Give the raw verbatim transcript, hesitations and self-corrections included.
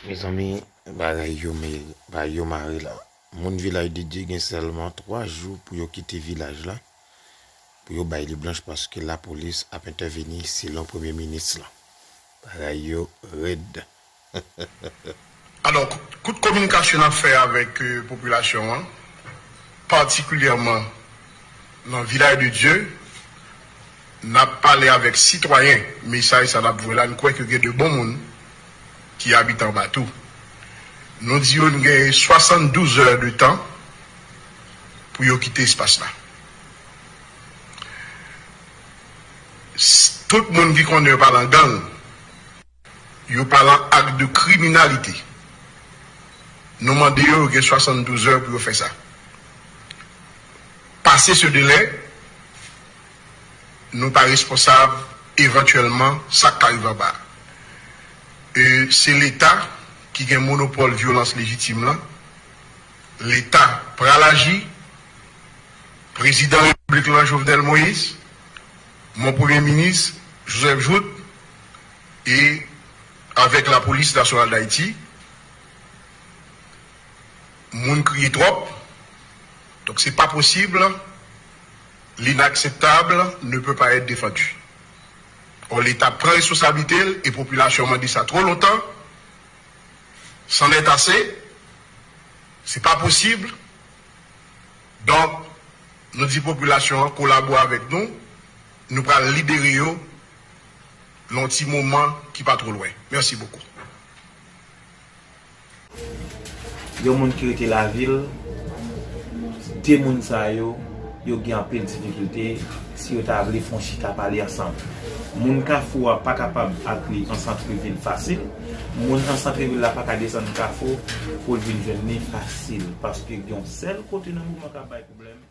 Mezanmi, bagay yo mare, bagay yo mare la. Moun Vilaj de Dye gen sèlman twa jou pou yo kite vilaj la, pou yo bay li blanch paske lapolis ap entèveni selon premye minis lan. Bagay yo rèd. Alò, kout kominikasyon n ap fè avèk euh, popilasyon an, patikilyèman nan Vilaj de Dye, n ap pale avèk sitwayen. Mesaj sa n ap voye la, n kwè ke gen de bon moun ki abite anba tou. Nou di yo n gen swasanndouz è de tan pou yo kite espas la. Tout moun ki konnen yo pa nan gang, yo pa nan ak de kriminalite. Nou mande yo, yo gen swasanndouz è pou yo fè sa. Pase se delè, nou pa responsab evantyèlman sa k ka rive anba. E se Leta ki gen monopòl vyolans lejitim lan. Leta pral aji. Prezidan Repiblik lan, Jovenel Moïse, mon premye minis, Joseph Jouthe, e avèk Lapolis Nasyonal Dayiti, moun kriye twòp. Donk, se pa posib, l'inakseptab ne peut pas être défendu. Or, Leta pran responsablite l e popilasyon an mande sa twò lontan. C'en est assez. Se pa posib. Donk, nou di popilasyon an kolabore avèk nou. Nou pral libere yo nan yon ti moman ki pa twò lwen. Mèsi bokou. Yon moun ki rete lavil, de moun sa yo, yo gen anpil difikilte si yo ta vle fè yon chita pale ansanm. Moun Kafou a pa kapab ak li an santrevil fasil. Moun an santrevil la pa ka desann Kafou pou l vin jwenn li fasil, paske gen yon sèl kote nan moman k ap bay pwoblèm.